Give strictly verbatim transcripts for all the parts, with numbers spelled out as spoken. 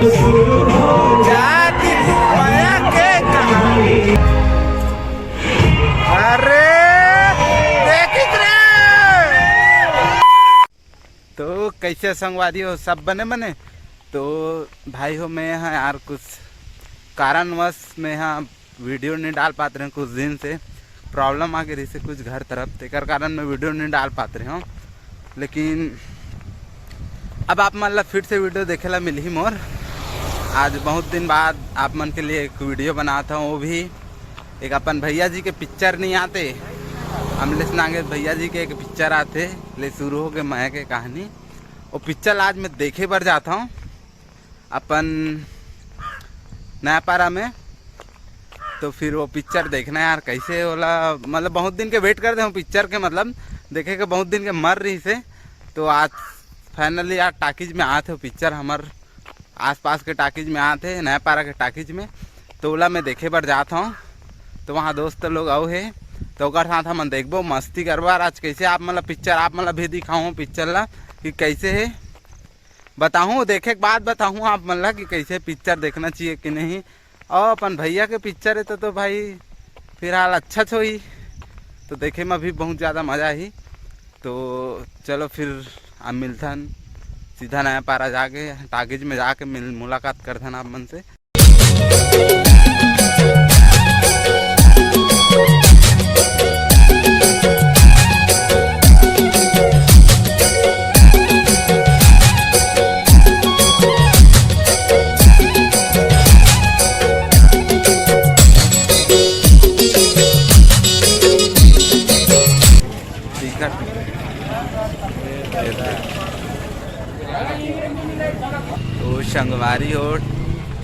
जाति मया के कहानी। अरे, देखित रे। तो कैसे संगवारी हो, सब बने बने? तो भाई हो, मैं यहाँ यार कुछ कारणवश मैं यहाँ वीडियो नहीं डाल पात रहे, कुछ दिन से प्रॉब्लम आ गई रही से कुछ घर तरफ, तेकर कारण मैं वीडियो नहीं डाल पात रहे हूँ। लेकिन अब आप मन ला फिर से वीडियो देखे ला मिलही मोर। आज बहुत दिन बाद आप मन के लिए एक वीडियो बनाता हूँ, वो भी एक अपन भैया जी के पिक्चर नहीं आते, अमलेश नागेश भैया जी के एक पिक्चर आते, ले शुरू हो गए मया के कहानी। वो पिक्चर आज मैं देखे बर जाता हूँ अपन नयापारा में। तो फिर वो पिक्चर देखना यार, कैसे होला, मतलब बहुत दिन के वेट कर दे हूँ पिक्चर के, मतलब देखे के बहुत दिन के मर रही से। तो आज फाइनली यार टाकीज में आते हो पिक्चर, हमर आसपास के टाकीज में आते हैं, नयापारा के टाकीज में। तो ओला मैं देखे बर जात हूँ, तो वहाँ दोस्त लोग आउ है, तो ओकर साथ हमन देखबो, मस्ती करबो। और आज कैसे आप मतलब पिक्चर आप मतलब भी दिखाऊँ पिक्चर ला कि कैसे है, बताहूँ, देखे के बाद बताहूँ आप मन ला कि कैसे पिक्चर देखना चाहिए कि नहीं। और अपन भैया के पिक्चर है तो, तो भाई फिलहाल अच्छा होही, तो देखे में अभी बहुत ज़्यादा मज़ा आही। तो चलो फिर अब मिलथन सीधा नयापारा जाके, टाकीज में जाके मिल मुलाकात करथन आप मन से। ठीक है। तो संगवारी हो,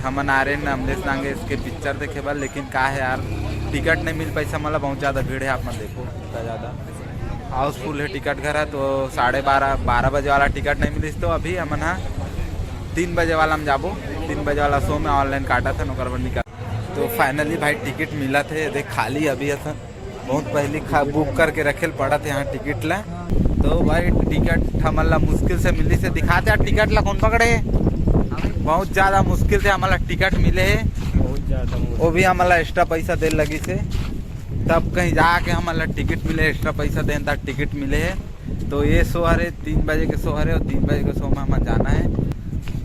हमन आ रहे हैं अमलेश नागेश के पिक्चर देखे बर, लेकिन का है यार, टिकट नहीं मिल पाइस हमला, बहुत ज़्यादा भीड़ है, आप मन देखो कितना ज़्यादा हाउसफुल है टिकट घर है। तो साढ़े बारह, बारह बजे वाला टिकट नहीं मिलिस, तो अभी हमन हा तीन बजे वाला में जाबो, तीन बजे वाला शो में ऑनलाइन काटा था, ओकर बर निकल। तो फाइनली भाई टिकट मिला थे, देख खाली अभी असन बहुत पहली खा बुक करके रखे ल पड़त हे यहाँ टिकट ला। तो भाई टिकट हमन ला मुश्किल से मिली से दिखाते हैं टिकट ला कौन पकड़े। बहुत ज्यादा मुश्किल से हमन ला टिकट मिले है, बहुत ज्यादा मुश्किल। वो भी हमन ला एक्स्ट्रा पैसा दे लगी से, तब कहीं जाके हमन ला टिकट मिले, एक्स्ट्रा पैसा देन तक टिकट मिले है। तो ये शो हरे तीन बजे के शो हरे और तीन बजे के शो में हमन जाना है।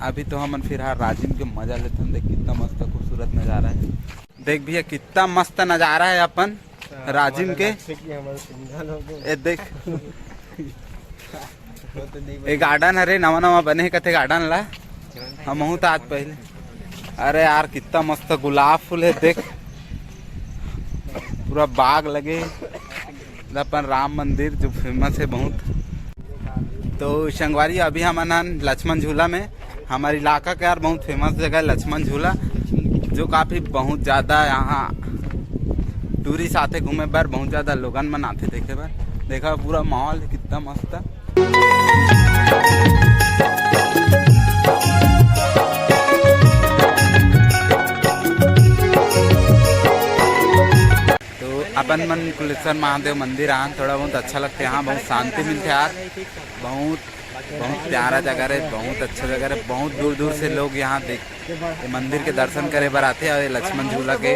अभी तो हमन फिलहाल राजिम के मजा लेथन, देख कितना मस्त खूबसूरत नजारा है। देख भैया कितना मस्त नजारा है अपन राजिम के। ए देख, ए गार्डन हरे, नवा नवा बने हे कथे गार्डन ला। हमहू तो आज पहले, अरे यार कितना मस्त गुलाब फूल है देख, पूरा बाग लगे। अपन राम मंदिर जो फेमस है बहुत। तो संगवारी अभी हमन हन लक्ष्मण झूला में, हमर इलाका के यार बहुत फेमस जगह है लक्ष्मण झूला, जो काफ़ी बहुत ज़्यादा यहाँ टूरिस्ट आथे घूमे बर, बहुत ज़्यादा लोगन मन आथे देखे बर। देखा पूरा माहौल कितना मस्त है। तो अपन मन कुलेश्वर महादेव मंदिर आन, थोड़ा बहुत अच्छा लगथे, यहाँ बहुत शांति मिलथे यार। बहुत बहुत प्यारा जगह रहे, बहुत अच्छा जगह रहे। बहुत दूर दूर से लोग यहाँ देख, ये मंदिर के दर्शन करे बर आथे। और ये लक्ष्मण झूला के,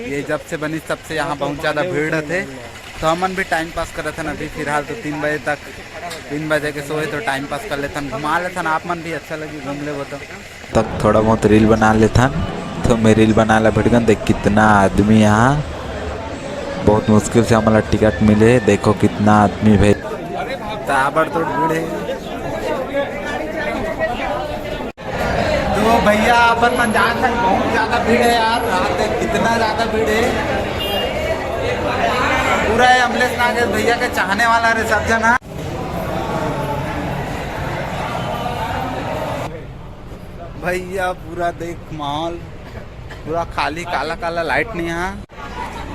ये जब से बनी तब से यहाँ बहुत ज़्यादा भीड़ रहथे। तो हमन भी टाइम पास करत हन अभी फिलहाल तो तीन बजे तक, तीन बजे के सोए तो टाइम पास कर लेथन, घुमा लेथन, आप मन भी अच्छा लगी घूम लेबो तो। तक थोड़ा बहुत रील बना लेथन। तो मैं रील बना ला भिड़गन, देख कितना आदमी यहाँ, बहुत मुश्किल से हमला टिकट मिले। देखो कितना आदमी भाई, ताबड़तोड़ भीड़ है। तो भैया अपन मन जात हन, बहुत ज्यादा भीड़ है यार, यहाँ पे कितना ज्यादा भीड़ है। पूरा ये अमलेश नागेश भैया के चाहने वाला रे सब जना। भैया पूरा देख माहौल पूरा खाली, काला काला, लाइट नहीं है।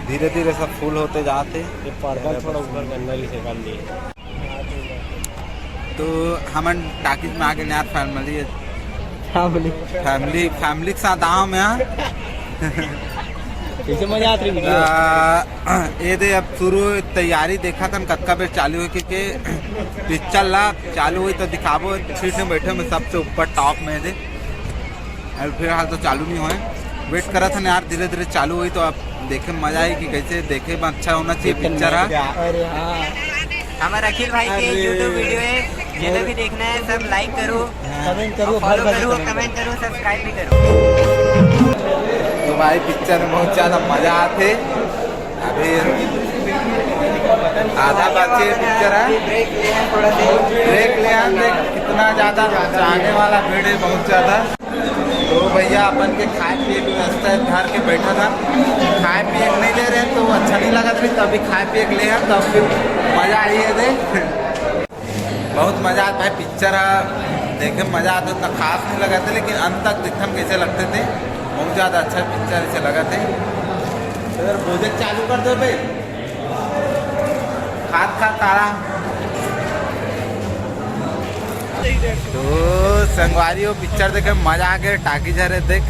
धीरे धीरे सब फुल होते जाते। ये पर्दा थोड़ा ऊपर गंदा भी से कर लिए। तो हमन टाकीज में आके यार फैमिली, फैमिली। फैमिली, फैमिली के साथ आए हम यहाँ। कैसे मजा आत रही वीडियो? आ, ये दे अब शुरू तैयारी देखा था कतका बेर चालू है, क्योंकि पिक्चर ला चालू हुई तो दिखाबो। सीट में बैठे में सबसे ऊपर टॉप में दे। अभी फिलहाल तो चालू नहीं होए, वेट करत हन यार, धीरे धीरे चालू होई तो आप देखे में मजा आई कि कैसे देखे में अच्छा होना चाहिए पिक्चर है। अरे हाँ। हमारे अखिल भाई के YouTube वीडियो है, जिन्हें भी देखना है सब लाइक करो, कमेंट करो, फॉलो भर भर करो, कमेंट कमेंट करो, सब्सक्राइब भी करो। तो भाई पिक्चर में बहुत ज्यादा मजा आते, अभी आधा बचे पिक्चर है, ब्रेक ले आन देख कितना ज्यादा चाहने वाला भीड़ है, बहुत ज्यादा। तो भैया अपन के खाए पिए की व्यवस्था है, घर के बैठा था, खाए पिए के नहीं ले रहे तो अच्छा नहीं लगा था, तो अभी खाए पिए के ले हैं तो फिर मजा आई है दे। बहुत मजा आता भाई, पिक्चर है देखे में मजा आता, उतना खास नहीं लगा था लेकिन अंत तक देखने में कैसे लगते थे, बहुत ज्यादा अच्छा पिक्चर ऐसे लगा थे। तो यार भोजन चालू कर दो भाई, खात खात तारा। तो संगवारी हो पिक्चर देखे मजा आ गया, टाकीज हरे देख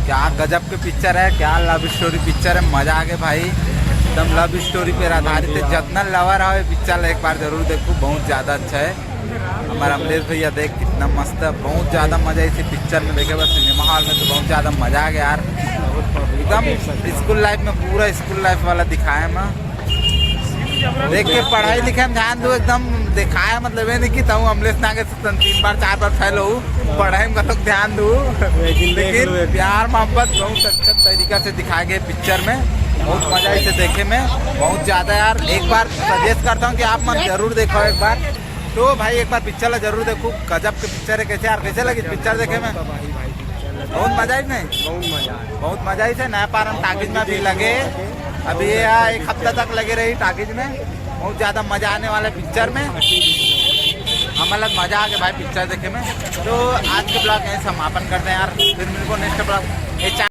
क्या गजब के पिक्चर है, क्या लव स्टोरी पिक्चर है, मजा आ गया भाई, एकदम लव स्टोरी पे आधारित है। जितना लवर आओ पिक्चर एक बार जरूर देखो, बहुत ज्यादा अच्छा है। हमारा अमलेश भैया देख कितना मस्त है, बहुत ज्यादा मजा इसी पिक्चर में देखे बस सिनेमा हॉल में तो बहुत ज्यादा मजा आ गया यार, एकदम स्कूल लाइफ में, पूरा स्कूल लाइफ वाला दिखाया मैं। देख के पढ़ाई लिखाई में ध्यान दो, एकदम दिखाया मतलब ये नहीं कि तुम अमलेश नागे से तीन बार चार बार फेल हो, पढ़ाई में कतक ध्यान दो। लेकिन प्यार मोहब्बत बहुत अच्छा तरीका से दिखाए गए पिक्चर में, बहुत मजा इसे देखे में बहुत ज्यादा यार। एक बार सजेस्ट करता हूँ कि आप मन जरूर देखो एक बार। तो भाई एक बार पिक्चर ला जरूर देखो, गजब के पिक्चर है। कैसे यार, कैसे लगी पिक्चर देखे में? बहुत मजा आई नहीं? बहुत मजा आई से नया पारम टाकीज में भी लगे, अभी ये एक हफ्ता तक लगे रही टाकीज में। बहुत ज्यादा मजा आने वाला है पिक्चर में, हमारा मजा आ गया भाई पिक्चर देखे में। तो आज के ब्लॉग यहीं समापन करते हैं यार, फिर मिलको नेक्स्ट ब्लॉग। ये